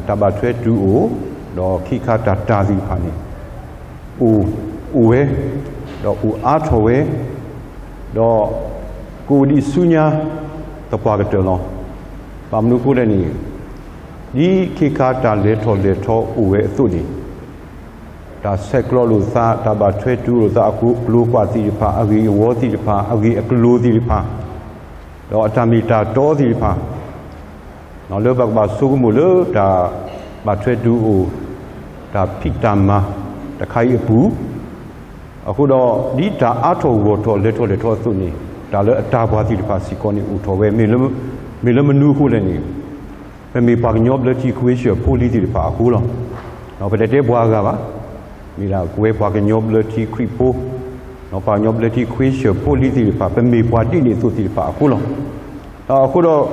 တၢ်ဘၣ်ထွဲတုၤအိၣ်, ဒီးခံခါတၢ်တၢ်သ့ၣ်တဖၣ်န့ၣ် အိၣ်, အိၣ်ဝဲ, ဒီးအိၣ်အါထီၣ်ဝဲ, ဒီး ကအိၣ်ဒံးဆူညါ သပှၢ်ကတၢၢ်လီၤ. ဘၣ်မနုၤအဃိလဲၣ်န့ၣ်, ဒ်ခ့ခါတၢ်လဲၤထီၣ်လဲၤထီအိၣ်ဝဲအသိးန့ၣ်, တၢ်ဆဲးကျိးလိာ်သး, တၢ်ဘၣ်ထွဲတုၤလိာ်သးအကျိၤအကွာ်သ့ၣ်တဖၣ်, အဂ့ၢ်အဝီသ့ၣ်တဖၣ်, အဂ့ၢ်အကျိၤသ့ၣ်တဖၣ်, ဒီးအတၢ်မ့ၢ်တၢ်တီသ့ၣ်တဖၣ်, လၢပကဘၣ်ဆိကမိၣ်လၢတၢ်ဘၣ်ထွဲတုၤအိၣ်, တၢ်ဖံးတၢ်မၤတခါအံၤအပူၤ, အဃိဒီး ဒ်တၢ်အါထီၣ်ဂီၢ်ထီၣ်လဲၤထီၣ်လဲၤထီအသိးန့ၣ်, တၢ်လၢအတၢ်ပှၤသ့ၣ်တဖၣ်စ့ၢ်ကီးန့ၣ်အိၣ်ထီၣ်ဝဲ, မ့ၢ်လၢမနုၤအဃိလဲၣ်န့ၣ်, ပမ့ၢ်ပှၤကညီဘျၢထံခဝ့ၡၢၣ်ဖိလံၤသ့ၣ်တဖၣ်အဃိလီၤ. ပတတဲပှၤအဂၤဘၣ်, မ့ၢ်ဒၣ်ပဝဲပှၤကညီဘျၢထံခရံာ်ဖိ, ပှၤကညီဘျၢထံခဝ့ၡၢၣ်ဖိလံၤသ့ၣ်တဖၣ် ပမ့ၢ်ပှၤဒ်န့ၣ်အသိးသ့ၣ်တဖၣ်အဃိလီၤ. အဃိဒီး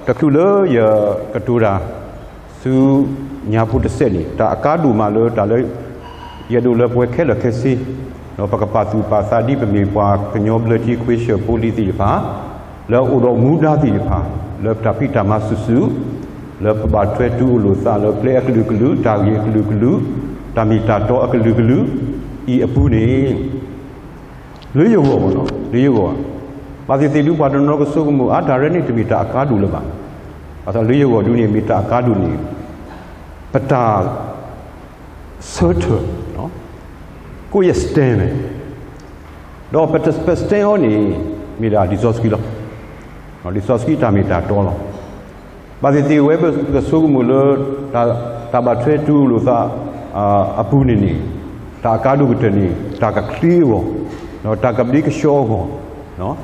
တချုးလၢယကတိၤတၢ် ဆူညါဖိတစဲးန့ၣ်, တၢ်အကါဒိၣ်မးလၢတၢ်လၢ ယအဲၣ်ဒိးလၢပဝဲခဲလၢာ်ခဲဆ့ ဒီးပကပာ်သူၣ်ပာ်သးဒ်ပမ့ၢ်ပှၤကညီဘျၢထံခဝ့ၡၢၣ်ဖိလံၤသ့ၣ်တဖၣ် လၢအအိၣ်ဒီးမူဒါသ့ၣ်တဖၣ် လၢပတၢ်ဖံးတၢ်မၤစုာ်စုာ် လၢပဘၣ်ထွဲတုၤအိၣ်လိာ်သးလၢကျဲအကလုာ်ကလုာ်, တၢ်ဂ့ၢ်အကလုာ်ကလုာ်, တၢ်မ့ၢ်တၢ်တီအကလုာ်ကလုာ်အံၤအပူၤန့ၣ် လၢယဂီၢ်, လၢယဂီၢ်, ဘၣ်သ့ၣ်သ့ၣ်ဒုးပှၤတနီၤကဆိကမိၣ် အါ တၢ်ရဲၣ်န့ၣ်တမ့ၢ်တၢ်အကါဒိၣ်လၢၤဘၣ်. ဘၣ်ဆၣ်လၢယဂီၢ်ဒုးန့ၣ် မ့ၢ်တၢ်အကါဒိၣ်န့ၣ် ပတၢ် ဆၢထၢၣ်, ကိးယဲၢ် stand န့ၣ်, ဒီးပ stand အီၤန့ၣ် မ့ၢ်ဒၣ်လံာ်စီဆှံလီၤ. လံာ်စီဆှံတၢ်မ့ၢ်တၢ်တီလီၤ. ဘၣ်သ့ၣ်သ့ၣ်ဝဲပကဆိကမိၣ်လၢ တၢ်ဘၣ်ထွဲတုၤအိၣ်လိာ်သးအပူၤန့ၣ်န့ၣ်, တၢ်အကါဒိၣ်ကတၢၢ်န့ၣ် တၢ်ကချ့အဂီၢ်, တၢ်ကဘျ့ကဆှီအဂီၢ်,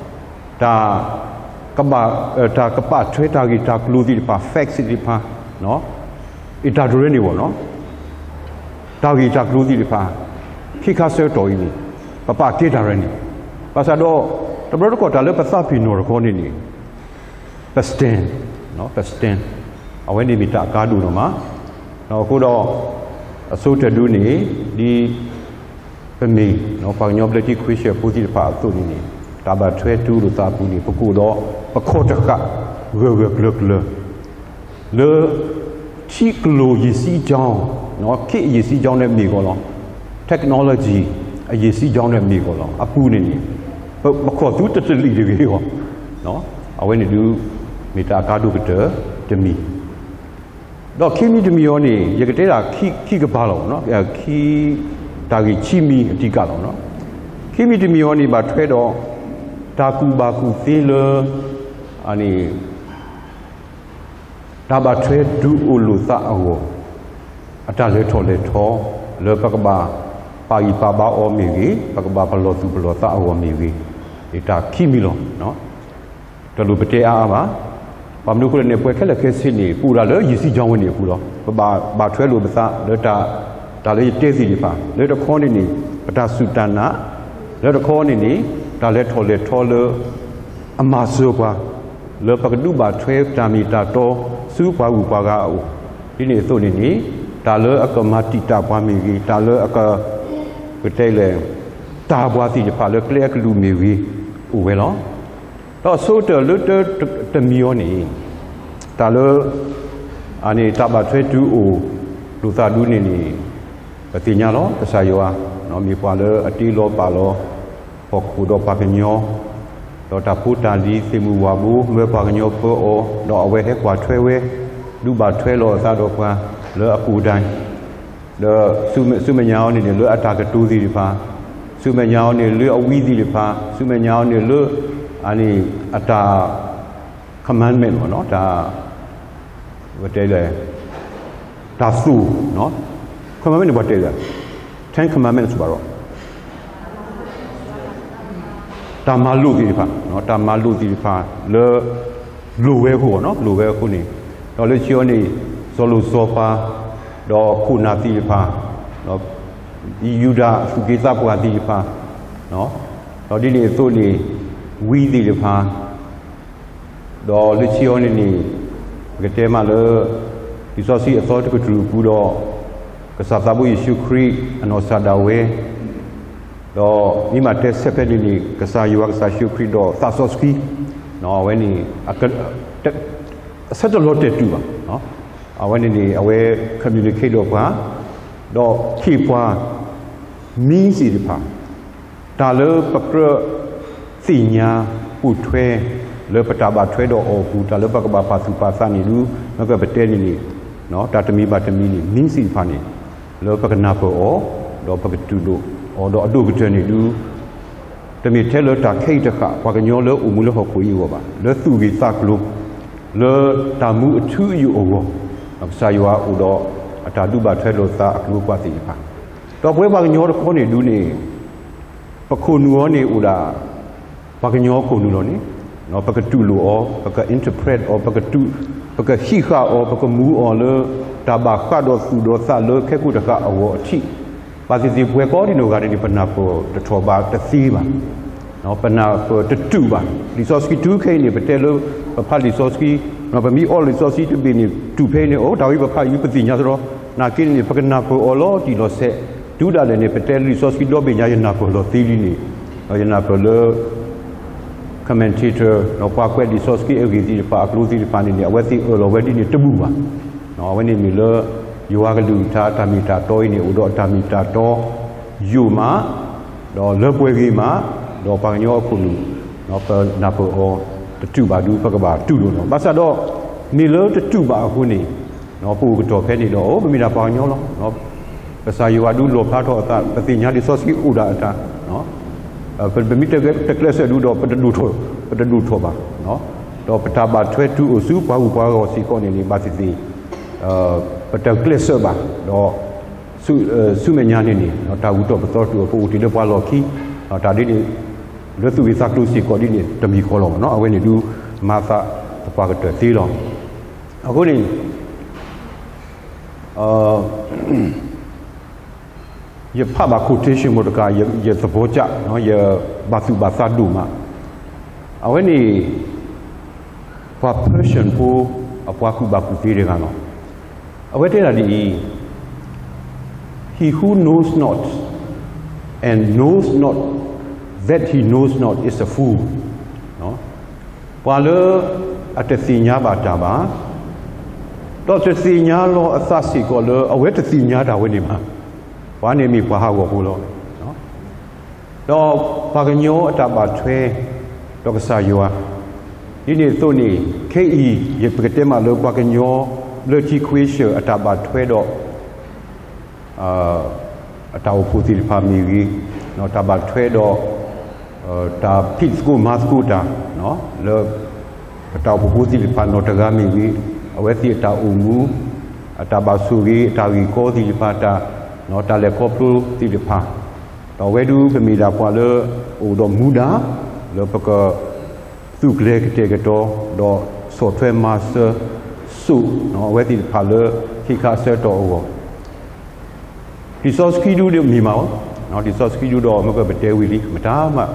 တၢ် တၢ်ကပာ်ထွဲတၢ်ဂ့ၢ်တၢ်ကျိၤသ့ၣ်တဖၣ် facts သ့ၣ်တဖၣ်, အတၢ်တရဲၣ်န့ၣ်ဘၣ်, တၢ်ဂ့ၢ်တၢ်ကျိၤသ့ၣ်တဖၣ် ခ့ခါဆၢကတီၢ်အံၤန့ၣ် ပပာ်ကဲတၢ်ရဲၣ်န့ၣ်, ဘၣ်ဆၣ်ဒီး တဘျီတခီၣ်တၢ်လၢပသးပ့ၤနီၣ်တခီန့ၣ်န့ၣ် ပ stand, ပ stand အဝဲန့ၣ်မ့ၢ်တၢ်အကါဒိၣ်နီၢ်မး, အဃိဒီး အဆိကတၢၢ်ဒုးန့ၣ် ဒ် ပမ့ၢ် ပှၤကညီဘျၢထံခဝ့ၡၢၣ်ဖိသ့ၣ်တဖၣ်အသိးန့ၣ်န့ၣ်, တၢ်ဘၣ်ထွဲတုၤအိၣ်လိာ်သးအပူၤန့ၣ် ပကအိၣ်ဒီးပခီၣ်တဃာ် ဂၢၢ်ဂၢၢ်ကျၢၤကျၢၤ လၢ ထံကျိၤရေစီးကြောင်း, ခေတ်အရေစီးကြောင်းန့ၣ်မ့ၢ်ဂီၤလီၤ, technology အရေစီးကြောင်းန့ၣ်မ့ၢ်ဂီၤလီၤ အပူၤန့ၣ်န့ၣ် ပခီၣ်သူတတလံာ်တဂ့ၤအဂီၢ်, အဝဲန့ၣ်ဒုး မ့ၢ်တၢ်အကါဒိၣ်ကတၢၢ်တမံၤ, ဒီးခံမံၤတမံၤအံၤန့ၣ် ယကတဲဒၣ်ခံကပၤလီၤ, ခံ တၢ်ဂ့ၢ်ခံမံၤအတံကးလီၤ. ခံမံၤတမံၤအံၤန့ၣ် ဘၣ်ထွဲဒီး တၢ်ကူၣ်ဘၣ်ကူၣ်သ့လၢ တၢ်ဘၣ်ထွဲတုၤအိၣ်လိာ်သးအဂီၢ်, အတၢ်လဲၤထီၣ်လဲၤထီ, လၢပကဘၣ်ပာ်ဂံၢ်ပာ်ဘါအီၤမ့ၢ်ဂ့ၤ, ပကဘၣ်ပလီၢ်သူၣ်ပလီၢ်သးအဂီၢ်မ့ၢ်ဂ့ၤ, တၢ်ခံမံၤလီၤ. တလိၣ်ပတဲအါအါဘၣ်. ဘၣ်မနုၤအဃိလဲၣ်န့ၣ် ပဝဲခဲလၢာ်ခဲဆ့န့ၣ် ပအိၣ်ဒၣ်လၢရေစီးကြောင်းဝဲန့ၣ်အပူၤလီၤ. ပဘၣ်ဘၣ်ထွဲလိာ်ပသးလၢ တၢ်လၢယတဲသ့ၣ်တဖၣ် လၢတခီန့ၣ်န့ၣ် ပတၢ်စူၢ်တၢ်နာ်, လၢတခီန့ၣ်န့ၣ် တၢ်လဲၤထီၣ်လဲၤထီလၢ အမၤစၢၤပှၤ လၢပကဒုးဘၣ်ထွဲတၢ်မ့ၢ်တၢ်တီ ဆူပှၤဂုၤပှၤဂၤအအိၣ်, ဒ်န့ၣ်အသိးန့ၣ်န့ၣ် တၢ်လၢအကမၤတံာ်တာ်ပှၤမ့ၢ်ဂ့ၤ, တၢ်လၢအက ပတဲလဲၣ် တၢ်ပှၤသ့ၣ်တဖၣ်လၢကျဲအကလုာ်မ့ၢ်ဂ့ၤ အိၣ်ဝဲလီၤ. ဒီးအဆိကတၢၢ်လၢတမံၤအံၤန့ၣ် တၢ်လၢ အန့ၣ်တၢ်ဘၣ်ထွဲတုၤအိၣ်လိာ်သးဒုးန့ၣ်န့ၣ် ပသ့ၣ်ညါလီၤ ကစၢ်ယွၤ မ့ၢ်ပှၤလၢအတ့လီၤပာ်လီၤ ဟီၣ်ခိၣ်ဒီးပှၤကညီ ဒီးတၢ်ဖိတၢ်လံၤသ့ၣ်မုၢ်ဝၣ်ဘိ မၢပှၤကညီပၢအီၤ ဒီးအဝဲဟဲကွၢ်ထွဲဝဲ ဒုးဘၣ်ထွဲလိာ်အသးဒီးပှၤ လၢအပူၤဒၣ် ဒီးဆူမဲာ်ညါအီၤန့ၣ်န့ၣ် လၢအတၢ်ကတိၤသ့ၣ်တဖၣ်, ဆူမဲာ်ညါအီၤန့ၣ်လၢအဝံသ့ၣ်တဖၣ်, ဆူမဲာ်ညါအီၤန့ၣ်လၢ အန့ၣ် အတၢ် commandment တၢ် ပတဲလဲၣ် တၢ်သိၣ် commandment န့ၣ် ပှၤတဲလဲၣ် Ten Commandments ဘၣ်ဒီး တၢ်မၤလိာ်သ့ၣ်တဖၣ်, တၢ်မၤလိာ်သ့ၣ်တဖၣ်လၢ လိၣ်ဝဲအဃိ, လိၣ်ဝဲအဃိန့ၣ်, ဒီးလၢခံအီၤန့ၣ် စီၤလိၣ်စီၤပၤ, ဒီးခိၣ်နၢ်သ့ၣ်တဖၣ်, ယူဒၤသူၣ်က့သးပှၢ်သ့ၣ်တဖၣ်, ဒီးဒ်န့ၣ်အသိးန့ၣ် ဝံသ့ၣ်တဖၣ် ဒီးလၢခံအီၤန့ၣ်န့ၣ် ပကတဲမးလၢ လံာ်စီဆှံအသီတကတြူၢ်အပူၤဒီး ကစၢ်သးဘိယ့ၣ်ၡူးခရံာ်အနီၢ်ကစၢ်ဒၣ်ဝဲ, ဒီးမ့ၢ်မးတဲဆဲးဖဲန့ၣ်န့ၣ် ကစၢ်ယွၤကစၢ်ယ့ၣ်ၡူးခရံာ်ဒီးသးစီဆှံ, အဝဲန့ၣ် အဆၢတလီၤတဲာ်တုၤဘၣ် အဝဲန့ၣ်န့ၣ် အဝဲ communicate ဒီးပှၤ, ဒီးဟ့ၣ်ပှၤ means သ့ၣ်တဖၣ်, တၢ်လၢပကြၢးသ့ၣ်ညါ ပိာ်ထွဲ လၢပတၢ်ဘၣ်ထွဲဒီးအီၤအပူၤ တၢ်လၢပကဘၣ်ပာ်သူၣ်ပာ်သးန့ၣ်ဒုး မ့ၢ်ကပတဲန့ၣ်န့ၣ် တၢ်တမံၤဘၣ်တမံၤန့ၣ် means သ့ၣ်တဖၣ်န့ၣ် လၢပကနၢ်ပၢၢ်အီၤ ဒီးပကတူၢ်လိာ်အီၤ ဒီးအဒိၣ်ကတၢၢ်န့ၣ်ဒုး တမ့ၢ်ထဲလၢတၢ်ခဲအံၤတဃၣ် ပှၤကညီလၢအိၣ်မူလၢဟီၣ်ခိၣ်အံၤအဂီၢ်ဘၣ်, လၢသူၣ်ဂ့ၢ်သးကျိၤ လၢတၢ်မူအထူအယိာ်အဂီၢ်, ကစၢ်ယွၤအိၣ်ဒီးအတၢ်ဒုးဘၣ်ထွဲလိာ်သးအကျိၤအကွာ်သ့ၣ်တဖၣ်, ဒီးပဝဲပှၤကညီတခီန့ၣ်ဒုးန့ၣ် ပခိၣ်နူာ်အီၤန့ၣ်အိၣ်ဒၣ် ပှၤကညီအခိၣ်နူာ်လီၤန့ၣ်, ပကတူၢ်လိာ်အီၤ, ပက interpret အီၤ, ပကတူၢ်, ပကဟံးဃာ်အီၤ, ပကမူအီၤလၢ တၢ်ဘၣ်ဃးဒီးသူၣ်ဒီးသးလၢခဲကိာ်တဃၣ်အဂီၢ်အထံး, ဘၣ်သ့ၣ်သ့ၣ်ပှၤကိးဒံနီၢ်ဂၤဒဲးန့ၣ် ပနၢ်ပၢၢ်တထီၣ်ဘးတသ့ဘၣ် ပနၢ်ပၢၢ်တတူာ်ဘၣ်. လံာ်စီဆှံတုၤခဲအံၤန့ၣ် ပတဲလၢ ပဖးလံာ်စီဆှံ, ပမ့ၢ်အီလံာ်စီဆှံတဘ့ၣ်န့ၣ် တူၢ်ဖဲအံၤန့ၣ် အိၣ်တၢ်ဝံၤပဖးအံၤ ပသ့ၣ်ညါသရီ, နာ်က့န့ၣ် ပကနၢ်ပၢၢ်အီၤလီၤတံၢ်လီၤဆဲး, တုၤဒၣ်လဲာ်န့ၣ် ပတဲလံာ်စီဆှံဒီဘ့ၣ်ညါ ယနၢ်ပၢၢ်လီၤသ့လံန့ၣ်, ဒီးယနၢ်ပၢၢ်လၢ commentator ဒီးပှၤကွဲးလံာ်စီဆှံအဂ့ၢ်သ့ၣ်တဖၣ် အကျိၤသ့ၣ်တဖၣ်န့ၣ်န့ၣ် အဝဲသ့ၣ်အၢၣ်လီၤဝဲဒ်န့ၣ်တဘူၣ်ဘၣ်. အဝဲန့ၣ်မ့ၢ်လၢ ယွၤကလုၢ်ကထါအတၢ်မ့ၢ်တၢ်တီအံၤန့ၣ် အိၣ်ဒီးအတၢ်မ့ၢ်တၢ်တီယိာ်မး, ဒီးလၢပှဲၤဂ့ၤမး, ဒီးပှၤကညီအခိၣ်နူာ် ပနၢ်ပၢၢ်အီၤတတူာ်ဘၣ်ဒုး ပကဘၣ်တူၢ်လိာ်လီၤ. ဘၣ်ဆၣ်ဒီး မ့ၢ်လၢတတူာ်ဘၣ်အဃိန့ၣ် ပအိၣ်ကတီၢ်ဖဲန့ၣ်ဒီး အိၣ် ပမ့ၢ်ဒၣ်ပှၤကညီလီၤ. ကစၢ်ယွၤဒုးလီၣ်ဖျါထီၣ်အသး ပသ့ၣ်ညါလံာ်စီဆှံအိၣ်ဒၣ်အတၢ်, ပမ့ၢ်တကျဲးစၢးဒုးဒီး ပတဒိၣ်ထီၣ်, ပတဒိၣ်ထီၣ်ဘၣ်. ဒီးပတၢ်ဘၣ်ထွဲတုၤအိၣ်ဆူပှၤဂုၤပှၤဂၤစ့ၢ်ကီးန့ၣ်န့ၣ် ဘၣ်သ့ၣ်သ့ၣ် ပတကျဲးစၢးဘၣ်. ဒီး ဆူမဲာ်ညါန့ၣ်န့ၣ် တၢ်ဂုၤထီၣ်ပသီတအိၣ် ပအိၣ်တ့ၢ်လၢပှၤလီၢ်ခံ, တၢ်ဒ်န့ၣ် လၢသူၣ်ဂ့ၢ်သးကျိၤစ့ၢ်ကီးဒ်န့ၣ် တမံၤဃီလီၤ. အဝဲန့ၣ်ဒုး မၤသးသပှၢ်ကတၢၢ်သ့လီၤ. အဃိန့ၣ် ယဖးဘၣ် quotation မ့ၢ်တကး ယသဘီကၠး ယဘၣ်သူၣ်ဘၣ်သးဒိၣ်မး, အဝဲန့ၣ် ပှၤ Persian ဖိ အပှၤကူၣ်ဘၣ်ကူၣ်သ့တဂၤလီၤ. အဝဲတဲဒၣ်ဒ်အံၤ, He who knows not and knows not that he knows not is a fool. ပှၤလၢအတသ့ၣ်ညါဘၣ်တၢ်ဘၣ်, ဒီးတသ့ၣ်ညါလီၤအသးစ့ၢ်ကီးလၢအဝဲတသ့ၣ်ညါတၢ်ဝဲန့ၣ်ဘၣ်, ပှၤန့ၣ်မ့ၢ်ပှၤဟးဂီၤဖိလီၤ. ဒီးပှၤကညီအတၢ်ဘၣ်ထွဲ ဒီးကစၢ်ယွၤ, ဒ်န့ၣ်အသိးန့ၣ် ခဲအံၤ ယပကတဲမးလၢပှၤကညီ လၢထံခွ့ဆၢၣ်အတၢ်ဘၣ်ထွဲဒီး အတၢ်အိၣ်ဖှိၣ်သ့ၣ်တဖၣ်မ့ၢ်ဂ့ၤ, တၢ်ဘၣ်ထွဲဒီး တၢ်ဖံးသကိးမၤသကိးတၢ် လၢ ပတၢ်အိၣ်ဖှိၣ်ဖိသ့ၣ်တဖၣ်နီၢ်တဂၤမ့ၢ်ဂ့ၤ, အဝဲသ့ၣ်အတၢ်အိၣ်မူ, အတၢ်ဘၣ်ဆိၣ်ဂ့ၤ, အတၢ်ဂ့ၢ်ကီသ့ၣ်တဖၣ်, တၢ်, တၢ်လဲၤခီဖျိသ့ၣ်တဖၣ်, ဒီးအဝဲဒုးပမ့ၢ်ဒၣ်ပှၤလၢ အိၣ်ဒီးမူဒါ လၢပက သူၣ်ကျဲၤကတဲာ်ကတီၤ ဒီးဆီၣ်ထွဲမၤစၢၤ စိာ်အဝဲသ့ၣ်တဖၣ်လၢ ခ့ခါအဆၢကတီၢ်အဂီၢ်, လံာ်စီဆှံဒုးမ့ၢ်မး, လံာ်စီဆှံဒုးဒီး မ့ၢ်ကပတဲဝံၤလံ မတၤမး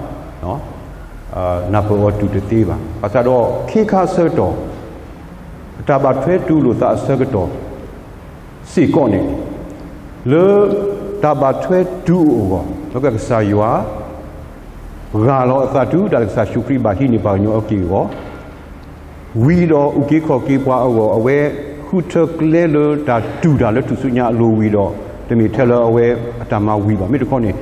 နၢ်ပၢၢ်အီၤတုၤတသ့ဘၣ်. ဘၣ်ဆၣ်ဒီးခ့ခါအဆၢကတီၢ်, ပတၢ်ဘၣ်ထွဲတူၢ်လိာ်သးအဆၢကတီၢ် စ့ၢ်ကီးန့ၣ်, လၢတၢ်ဘၣ်ထွဲတုၤအိၣ်အဂီၢ် လၢကစၢ်ယွၤ ဂာ်လီၤအသးတုၤတၢ်လၢကစၢ်ယ့ၣ်ၡူးခရံာ်ဘၣ်ဟံးန့ၢ်ပှၤကညီအုၣ်က့ၤအဂီၢ်, ဝံၤဒီးအုၣ်က့ၤခီၣ်က့ၤပှၤအဂီၢ် အဝဲဃုထၢကျဲလၢတၢ်တူၢ်တၢ်လၢထူၣ်စုညါအလိၤဝံၤဒီး တမ့ၢ်ထဲလၢအဝဲအတၢ်မၤဝံၤဘၣ်. မ့ၢ်တခီန့ၣ်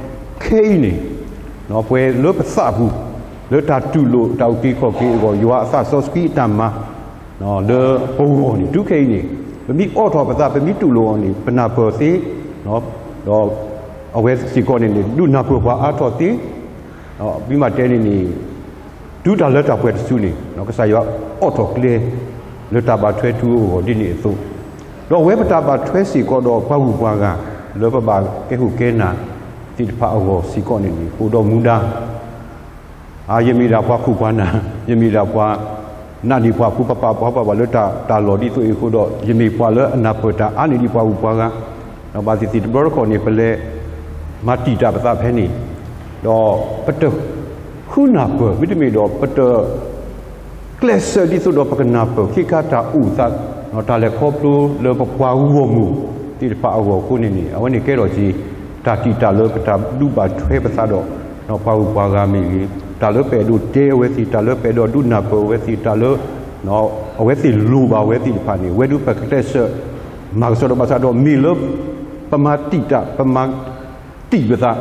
ခဲအံၤန့ၣ် ပှဲၤလၢပသးပူၤ လၢတၢ်တူၢ်လိာ်တၢ်အုၣ်က့ၤခီၣ်က့ၤအဂီၢ် ယွၤအသးစီဆှံအတၢ်မၤ လၢပဂီၢ်န့ၣ် တုၤခဲအံၤန့ၣ် ပမ့ၢ်အိးထီၣ်ပသး ပမ့ၢ်တူၢ်လိာ်အီၤန့ၣ် ပနၢ်ပၢၢ်သ့, ဒီးအဝဲစ့ၢ်ကီးန့ၣ်န့ၣ် ဒုးနၢ်ပၢၢ်ပှၤအါထီၣ်သ့, ဒီးပမ့ၢ်တဲန့ၣ်န့ၣ် တုၤတၢ်လၢတၢ်ပှဲၤတစုန့ၣ် ကစၢ်ယွၤအိးထီၣ်ကျဲ လၢတၢ်ဘၣ်ထွဲတုၤအဂီၢ်ဒ်န့ၣ်အသိး, ဒီးအဝဲပတၢ်ဘၣ်ထွဲစ့ၢ်ကီးဒီးပှၤဂုၤပှၤဂၤ လၢပဘၣ်ကဲခိၣ်ကဲနၢ်သ့ၣ်တဖၣ်အဂီၢ်စ့ၢ်ကီးန့ၣ်န့ၣ် အိၣ်ဒီးမူဒါ ယမ့ၢ်ဒၣ်ပှၤခိၣ်ပှၤနၢ်, ယမ့ၢ်ဒၣ်ပှၤနာ်န့ၢ်ပှၤဖိပပာ်ပှၤပာ်ဘၣ်လၢတၢ်လီၢ်ဒ်သိးအံၤအဃိဒီး ယမ့ၢ်ပှၤလၢအနၢ်ပၢၢ်တၢ်အါန့ၢ်ဒံးပှၤဂုၤပှၤဂၤ, ဒီးဘၣ်သ့ၣ်သ့ၣ်တဘျီတခီၣ်န့ၣ် ပလဲၤမၤတံာ်တာ်ပသးဖဲန့ၣ်, ဒီးပတဃုနၢ်ပၢၢ် မ့တမ့ၢ်ဒီး ပတကျဲးစၢးဒ်သိးဒီးပကနၢ်ပၢၢ် ခ့ခါတၢ်အိၣ်သး တၢ်လဲၤခီဖျိလၢပပှၤဂီၢ်မုၢ်သ့ၣ်တဖၣ်အဂီၢ်အဃိန့ၣ်န့ၣ် အဝဲန့ၣ်ကဲထီၣ်က့ၤ တၢ်တံာ်တာ်လၢပတၢ်ဒုးဘၣ်ထွဲပသးဒီး ပှၤဂုၤပှၤဂၤမ့ၢ်ဂ့ၤ, တၢ်လၢပအဲၣ်ဒိးတဲအဝဲသ့ၣ်, တၢ်လၢပအဲၣ်ဒိးဒုးနၢ်ပၢၢ်အဝဲသ့ၣ်, တၢ်လၢ အဝဲသ့ၣ်လိၣ်ဘၣ်ဝဲသ့ၣ်တဖၣ်န့ၣ် ဝဲဒုးပကကျဲးစၢး မၤကဆှီဒီးဘၣ်ဆၣ်ဒီး မ့ၢ်လၢ ပမၤတံာ်တာ် ပမၤတံာ်ပသး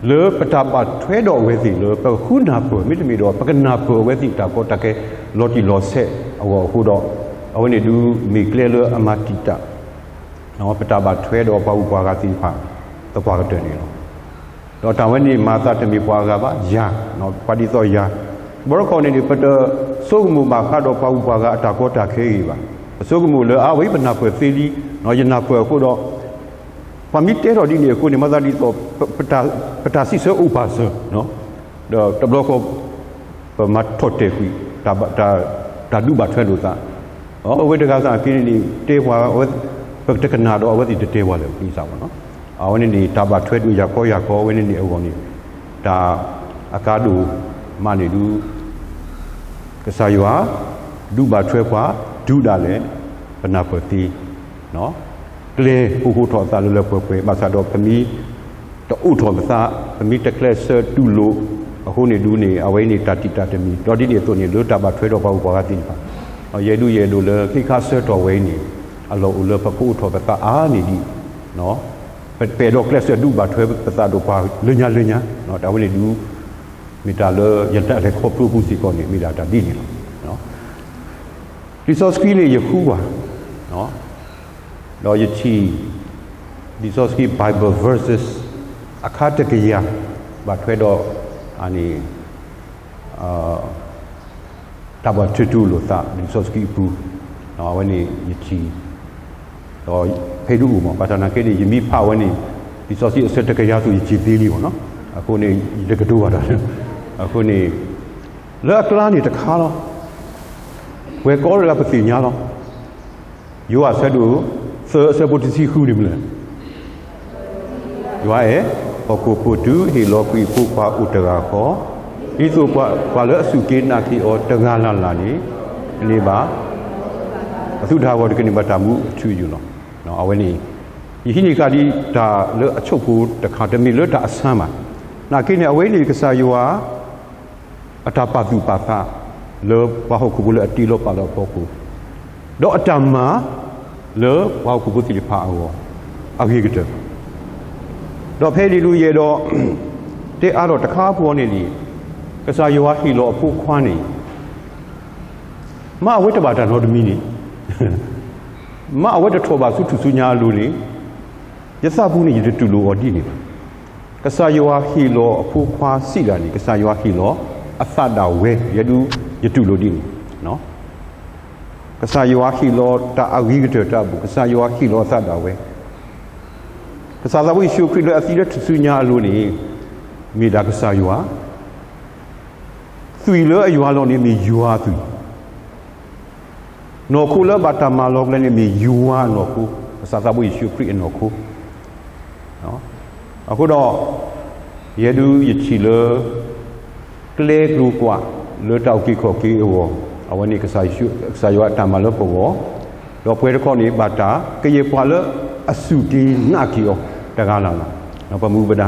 လၢပတၢ်ဘၣ်ထွဲဒီးအဝဲသ့ၣ်လၢ ပဃုနၢ်ပၢၢ် မ့တမ့ၢ်ဒီး ပကနၢ်ပၢၢ်အဝဲသ့ၣ်တၢ်ကီတၢ်ခဲ လီၤတံၢ်လီၤဆဲးအဂီၢ်အဃိဒီး အဝဲန့ၣ်ဒုးမ့ၢ်ကျဲလၢအမၤတံာ်တာ် ပတၢ်ဘၣ်ထွဲဒီးပှၤဂုၤပှၤဂၤသ့ၣ်တဖၣ် သပှၢ်ကတၢၢ်န့ၣ်လီၤ. ဒီးတၢ်ဝဲန့ၣ်မၤသးတမ့ၢ်ပှၤအဂၤဘၣ် ယၤ, ပှၤဒ်သိးယၤ, တဘျီတခီၣ်န့ၣ်န့ၣ် ပတဆိကမိၣ်ဘၣ်ဃးဒီးပှၤဂုၤပှၤဂၤအတၢ်ကီတၢ်ခဲအဂ့ၢ်ဘၣ်. ပဆိကမိၣ်လၢအဝဲအံၤပနၢ်ပၢၢ်သ့လံ, ယနၢ်ပၢၢ်အဃိဒီး ပှၤမ့ၢ်တဲထီၣ်ဒ်န့ၣ်အဃိန့ၣ် မၤသးဒ်သိး ပတၢ်စံးဆၢအိၣ်ပာ်စၢၤ ဒီးတဘျီဃီ ပမၤထီၣ်တဲာ်ကွံာ် တၢ်ဒုးဘၣ်ထွဲလိာ်သး, အဝဲတဂၤသနာ်က့န့ၣ် တဲပှၤ ပတကနၣ်ဒီးအဝဲသ့ၣ်တတဲပှၤလၢၤ ဒ်န့ၣ်အသိး, အဝဲန့ၣ်န့ၣ် တၢ်ဘၣ်ထွဲဒုးယၤကီယၤကီ အဝဲန့ၣ်န့ၣ်အဂီၢ်န့ၣ် တၢ်အကါဒိၣ်မးန့ၣ်ဒုး ကစၢ်ယွၤ ဒုးဘၣ်ထွဲပှၤ တုၤဒၣ်လဲာ် ပနၢ်ပၢၢ်သ့ ကျဲကအိၣ်ထီၣ်အသးလၢလၢပှဲၤပှဲၤ ဘၣ်ဆၣ်ဒီးပမ့ၢ်တအိၣ်ထီၣ်ပသး, ပမ့ၢ်တကျဲးစၢးတူၢ်လိာ်အဃိန့ၣ်ဒုးန့ၣ် အဝဲအံၤန့ၣ်တၢ်တံာ်တာ်တမံၤ, ဒီးဒ်န့ၣ်အသိးန့ၣ် လၢတၢ်ဘၣ်ထွဲဒီးပှၤဂုၤပှၤဂၤသ့ၣ်တဖၣ်, ယအဲၣ်ဒိးယအဲၣ်ဒိးလၢ ခဲခါဆၢကတီၢ်ဝဲအံၤန့ၣ် အလီၢ်အိၣ်လၢပကအိၣ်ထီၣ်ပသးအါန့ၢ်ဒံး, ပအဲၣ်ဒိးကျဲးစၢးဒုးဘၣ်ထွဲပသးဒီးပှၤလၢညါလၢညါ, တၢ်ဝဲန့ၣ်ဒုး မ့ၢ်တၢ်လၢယတၢ်လဲၤခီဖျိပူၤစ့ၢ်ကီးန့ၣ် မ့ၢ်ဒၣ်တၢ်ဒ်န့ၣ်လီၤ. လံာ်စီဆှံန့ၣ်ယဃုကွၢ်, ဒီးယထံၣ် လံာ်စီဆှံ Bible verses အခါတကယၤ ဘၣ်ထွဲဒီး အန့ၣ် တၢ်ဘၣ်ထွဲတူၢ်လိာ်သး လံာ်စီဆှံအပူၤ, အဝဲန့ၣ်ယထံၣ်, ဒီးဖဲဒုးအိၣ်မး ဘၣ်ဆၣ်သနာ်က့န့ၣ် ယမ့ၢ်ဖးဝဲန့ၣ် လံာ်စီဆှံအဆၢတကယၤအသိး ယထံၣ်သ့လံမး, အဃိန့ၣ် ယတကတိၤဘၣ်တၢ်, အဃိန့ၣ် လၢအကျါန့ၣ်တခါလီၤ, ပှဲၤကီလၢပသ့ၣ်ညါလီၤ. ယိၤဟၣ်အဆၢဒိၣ်သၢ အဆၢဖိတဆံဃုန့ၣ်မနုၤလဲၣ်. ယွၤအဲၣ်ဟီၣ်ခိၣ်ဖိတုၤ ဟ့ၣ်လီၤကွံာ်အဖိခွါအိၣ်တဂၤဃီ, ဒ်သိးပှၤလၢအစူၢ်က့ၤနာ်က့ၤအီၤတဂၤလၢ်လၢ်န့ၣ် ကန့ၢ်ဘၣ် အသူၣ်တဟးဂီၤဒီး ကန့ၢ်ဘၣ်တၢ်မူအထူအယိာ်လီၤ. အဝဲန့ၣ် ယဟံးန့ၢ်ဃာ်ဒ်တၢ်လၢအဆိကမိၣ်တခါ တမ့ၢ်လၢတၢ်အဆၢမး, သနာ်က့န့ၣ် အဝဲန့ၣ်ကစၢ်ယွၤ အတၢ်ပာ်သူၣ်ပာ်သး လၢပှၤဟီၣ်ခိၣ်ဖိလၢအတ့လီၤပာ်လီၤအဖီခိၣ်, ဒီးအတၢ်မၤ လၢပှၤဟီၣ်ခိၣ်ဖိသ့ၣ်တဖၣ်အဂီၢ် အဂ့ၤကတၢၢ်, ဒီးဖဲန့ၣ်ဒုးယအဲၣ်ဒိး တဲအါထီၣ်တခါအပူၤန့ၣ်န့ၣ် ကစၢ်ယွၤဟ့ၣ်လီၤအဖိခွါန့ၣ် မ့ၢ်အဝဲတဘၣ်တၢ်နီတမံၤန့ၣ် မ့ၢ်အဝဲတထီၣ်ဘၣ်ဆူထူၣ်စုညါအလိၤန့ၣ် ယသးပူၤန့ၣ် ယတတူၢ်လိာ်အီၤဒ်န့ၣ်ဘၣ်. ကစၢ်ယွၤဟ့ၣ်လီၤအဖိခွါစံးဒၣ်န့ၣ် ကစၢ်ယွၤဟ့ၣ်လီၤအသးဒၣ်ဝဲ ယဲဒုးယတူၢ်လိာ်ဒ်န့ၣ်, ကစၢ်ယွၤဟ့ၣ်လီၤတၢ်အဂ့ၤကတၢၢ်တၢ်အပူၤ ကစၢ်ယွၤဟ့ၣ်လီၤအသးဒၣ်ဝဲ, ကစၢ်သးဘိယ့ၣ်ၡူးခရံာ်လၢအသံလၢထူၣ်စုညါအလိၤန့ၣ် မ့ၢ်ဒၣ်ကစၢ်ယွၤ သွံၣ်လၢအယွၤလီၤန့ၣ် မ့ၢ်ယွၤအသွံၣ်, နီၢ်ခိလၢအဘၣ်တၢ်မၤလီၤကျဲန့ၣ် မ့ၢ်ယွၤအနီၢ်ခိ, ကစၢ်သးဘိယ့ၣ်ၡူးခရံာ်အနီၢ်ခိ, အဃိဒီး ယဲဒုးယထံၣ်လၢ ကျဲကျိၤကွာ်လၢတၢ်အုၣ်က့ၤခီၣ်က့ၤအဂီၢ်, အဝဲန့ၣ် ကစၢ်ယွၤအတၢ်မၤလၢပဂီၢ်, ဒီးပှဲၤတခီန့ၣ် ဘၣ်တၢ်ကယဲၢ်ပှၤလၢအစူၢ်က့ၤနာ်က့ၤအီၤတဂၤလၢ်လၢ်, ပမူပဒါ